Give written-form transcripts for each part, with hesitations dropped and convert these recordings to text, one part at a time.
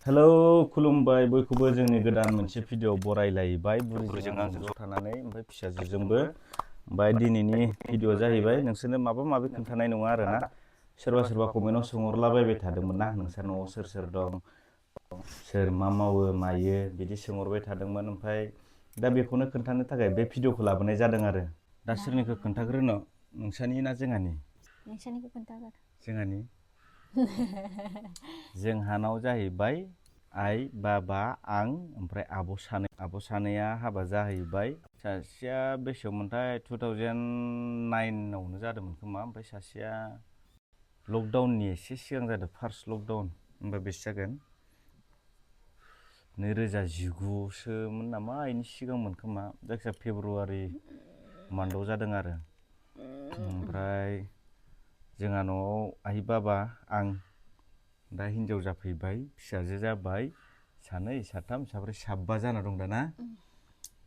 Hello खुलुमबाय बयखौबो जोंनि गोदान मोनसे भिडिअ बरायलायबाय बुरैजों आंजों ज' थानानै ओमफ्राय फिसाजोजोंबो ओमफ्राय दिनैनि भिडिअ जाहैबाय नोंसोरनो माबा माबि खोन्थानाय नङा आरोना सोरबा कमेन्टआव सोंहरलाबायबाय थादोंमोन ना नोंस्रा न'आव सोर सोर दं सोर मा मावो मायो बिदि सोंहरबाय थादोंमोन ओमफ्राय दा बेखौनो खोन्थानो थाखाय बे भिडिअखौ लाबोनाय जादों आरो दा सोरनिखौ खोन्थाग्रोनो नोंसानि ना जोंहानि नोंसानिखौ खोन्थागोन जोंहानि जोंहानाव जाहैबाय आइ बाबा आं ओमफ्राय आब' सानैया हाबा जाहैबाय सासेया बेसेयावमोनथाय 2009आवनो जादोंमोन खोमा ओमफ्राय सासेया लकडाउननि एसे सिगां जादों फार्स्ट लकडाउन होमबा बेसे जागोन 2019सोमोन नामा बेनि सिगांमोन खोमा जायखिजाया फेब्रुवारि मान्थआव जादों आरो ओमफ्राय जोंहा न'आव आइ बाबा आं दा हिनजाव जाफैबाय फिसाजो जाबाय सानै साथाम साब्रै साबा जाना दं दाना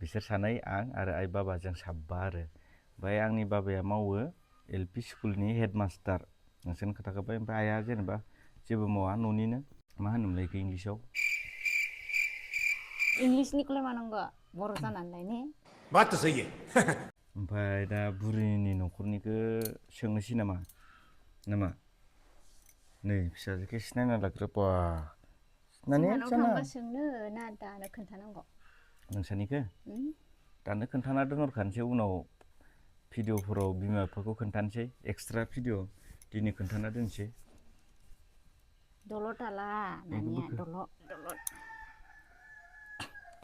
बिसोर सानै आं आरो आइ बाबाजों साबा आरो ओमफ्राय आंनि बाबाया मावो एलपि स्कुलनि हेडमास्टार नोंसोरनो खोथाखाबाय ओमफ्राय आइया जेनेबा जेबो मावा न'निनो मा होनोमोनलाय बेखौ इंलिसाव इंलिसनिखौलाय मा नांगौ बर' जानानैलाय ने बात तो सही है ओमफ्राय दा बुरिनि न'खरनिखौ सोंनोसै नामा नै फिसाजोखौ एसे नायना लाग्रो बा जोंहानाव थांबा सोंनो ना दानो खोन्थानांगौ नोंसानिखौ दानो खोन्थाना दोनहरखानोसै उनाव भिडिअफोराव बिमा बिफाखौ खोन्थानोसै एक्सट्रा भिडिअ दिनै खोन्थाना दोनसै दलद थाला नानिया दलद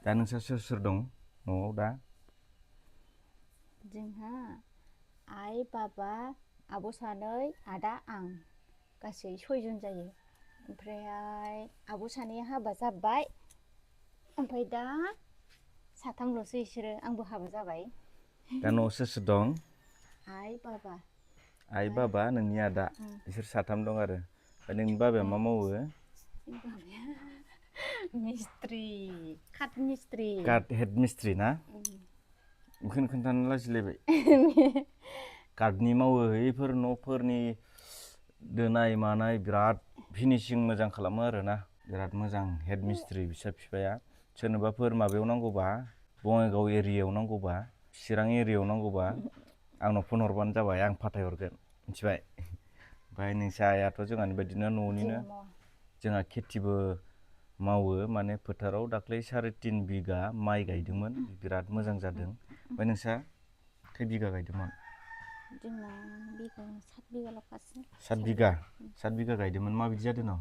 दा नोंस्रा सोर सोर दं न'आव दा जोंहा आइ बाबा आब' सानै आदा आं गासै 6 जन जायो ओमफ्राय आब' सानैया हाबा जाबाय ओमफ्राय दा साथामल'सो इसोरो आंबो हाबा जाबाय दा न'आव सोर सोर दं आइ बाबा आइ बाबा नोंनि आदा बिसोर साथाम दं आरो ओमफ्राय नोंनि बाबाया मा मावो मिस्ट्रि काट मिस्ट्रि हेड मिस्ट्रि ना बेखौनो खोन्थानो लाजिलायबाय कार्डनि मावो बैफोर न'फोरनि दोनाय मानाय बिराद फिनिशिं मोजां खालामो आरोना बिराद मोजां हेड मिस्ट्रि बिसा बिफाया सोरनोबाफोर माबायाव नांगौबा बङाइगाव एरियायाव नांगौबा चिरां एरियायाव नांगौबा आंनाव फन हरबानो जाबाय आं फाथायहरगोन मिथिबाय ओमफ्राय नोंसा आइयाथ' जोंहानि बायदिनो न'निनो जोंहा खेथिबो मावो माने फोथाराव दाख्लै 3.5 बिगा माइ गायदोंमोन बिराद मोजां जादों ओमफ्राय नोंसा खै बिगा गायदोंमोन जोंना बिगा 7 बिगाल'खासो 7 बिगा गायदोंमोन माबायदि जादों न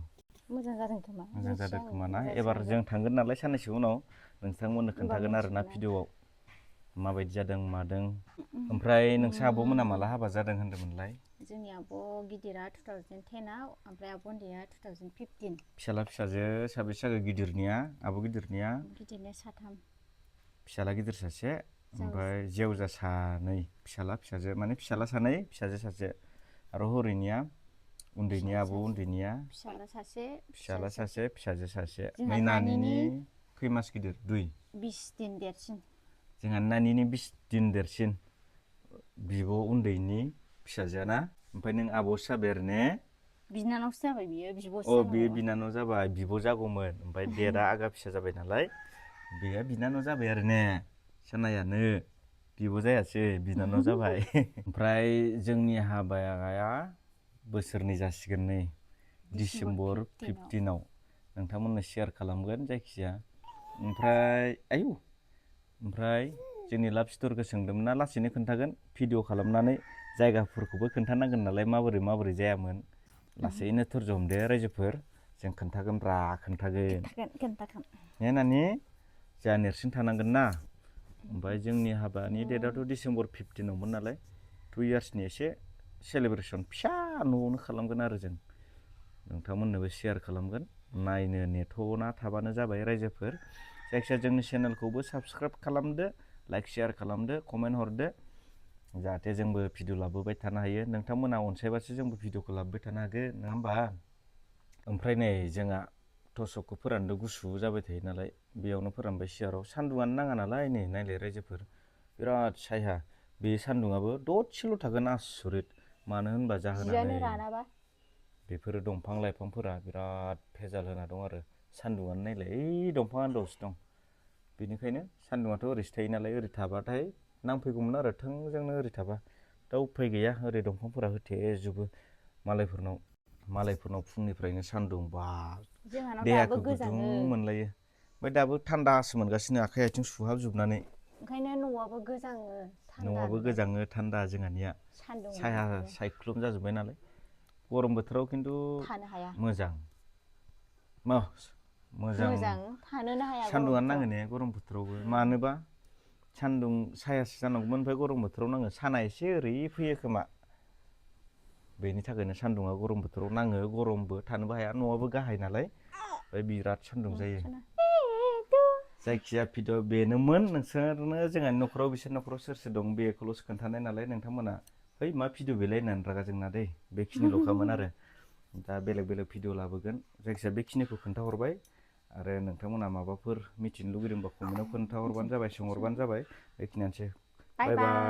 मोजां जादों खोमा मोजां जादों खोमा ना एबार जों थांगोन नालाय साननैसो उनाव नोंथांमोननो खोन्थागोन आरोना भिडिअआव माबायदि जादों मादों ओमफ्राय नोंसा आब'मोना माला हाबा जादों होन्दोंमोनलाय जोंनि आब' गिदिरा 2010आव ओमफ्राय आब' उन्दैया 2015 फिसाला फिसाजो साबेसे जागो गिदिरनिया आब' गिदिरनिया गिदिरनिया 3 फिसाला गिदिर सासे ओमफ्राय जेवजा सानै फिसाला फिसाजो माने फिसाला सानै फिसाजो सासे आरो हरैनिया उन्दैनिया आब' उन्दैनिया फिसाला सासे फिसाजो सासे जोंहा नै नानिनि नानिनि खै मास गिदिर 20 दिन देरसिन जोंहा नानिनि 20 दिन देरसिन बिब' उन्दैनि फिसाजोआ ना ओमफ्राय नों आब'सो जाबाय आरो ने बिनानावसो जाबाय बियो बिब'सो अ बे जानांगौ बिनानाव जाबाय बिब' जागौमोन ओमफ्राय देरा आगा फिसा जाबाय नालाय बेयो बिनानाव जाबाय आरो ने सोनायानो बिब' जायासै बिनानाव जाबाय ओमफ्राय जोंनि हाबाया बोसोरनै जासिगोन नै डिसेम्बर 15आव नोंथांमोननो शेयार खालामगोन जायखिजाया ओमफ्राय जोंनि लाभ स्ट'रिखौ सोंदोंमोन ना लासैनो खोन्थागोन भिडिअ खालामनानै जायगाफोरखौबो खोन्थानांगोन नालाय माबोरै जायामोन लासैनो धोरज' हमदो रायजोफोर जों खोन्थागोन खोन्थागोन ने नानि जोंहा नेरसोन थानांगोन ना ओमफ्राय जोंनि हाबानि डेटआथ' डिसेम्बर 15आवमोन नालाय 2 इयार्सनि एसे सेलेब्रेसन फिसा न'आवनो खालामगोन आरो जों नोंथांमोननोबो शेयार खालामगोन नायनो नेथ'ना थाबानो जाबाय रायजोफोर जायखिजाया जोंनि चेनेलखौबो साबस्क्राइब खालामदो लाइक शेयार खालामदो कमेन्ट हरदो जाहाथे जोंबो भिडिअ लाबोबाय थानो हायो नोंथांमोना अनसायबासो जोंबो भिडिअखौ लाबोबाय थानो हागोन नङा होमबा ओमफ्राय नै जोंहा टसकखौ फोरानदो गुसु जाबाय थायो नालाय बेयावनो फोरानबाय सियाराव सान्दुङानो नाङा नालाय नै नायलाय रायजोफोर बिराद सायहा बे सान्दुङाबो दसेल' थागोन आसरित मानो होनबा जाहोनानै बेफोरो दंफां लाइफांफोरा बिराद भेजाल होना दं आरो सान्दुङानो नायलाय ओइ दंफां आन्दोआवसो दं। बेनिखायनो सान्दुङाथ' ओरैसो थायो नालाय ओरै थाबाथाय नांफैगौमोन आरो थोंजोंनो ओरै थाबा। दा उफाय गैया ओरै दंफांफोरा होथेजोबो मालायफोरनाव फुंनिफ्रायनो सान्दुं बा जोंहानाव दाबो देहाखौ गुदुं गोजाङो मोनलायो। ओमफ्राय दाबो थान्दासो मोनगासिनो आखाइ आथिं सुहाबजोबनानै। ओंखायनो न'आबो गोजाङो थान्दा न'आबो नुबाथाय गोजाङो थान्दा जोंहानिया सान्दुं साया दुंबाबो सायख्लुम जाजोब्बाय नालाय। गरम बोथोराव खिन्थु थानो हाया मोजां मोजां थानोनो हाया गरम सान्दुङानो बोथोराव नाङो ने गरम बोथोरावबो मानोबा सान्दुं सायासो जानांगौमोन ओमफ्राय गरम बोथोराव नाङो साना एसे ओरै फैयो खोमा बेनि थाखायनो सान्दुङा गरम बोथोराव नाङो गरमबो थानोबो हाया न'आबो गाहाय नालाय ओमफ्राय बिराद सान्दुं जायो। जायखिजाया भिडिअ बेनोमोन नोंसोरनो जोंहानि न'खराव बिसोर न'खराव सोर सोर दं बेखौल'सो खोन्थानाय नालाय नोंथांमोना है मा भिडिअ बेलाय होननानै रागा जोंना दै बेखिनिल'खामोन आरो दा बेलेग भिडिअ लाबोगोन जायखिजाया बेखिनिखौ खोन्थाहरबाय आरो नोंथांमोना माबाफोर मिथिनो लुगैदोंबा कमेन्टआव खोन्थाहरबानो जाबाय सोंहरबानो जाबाय बेखिनियानोसै बाय बाय।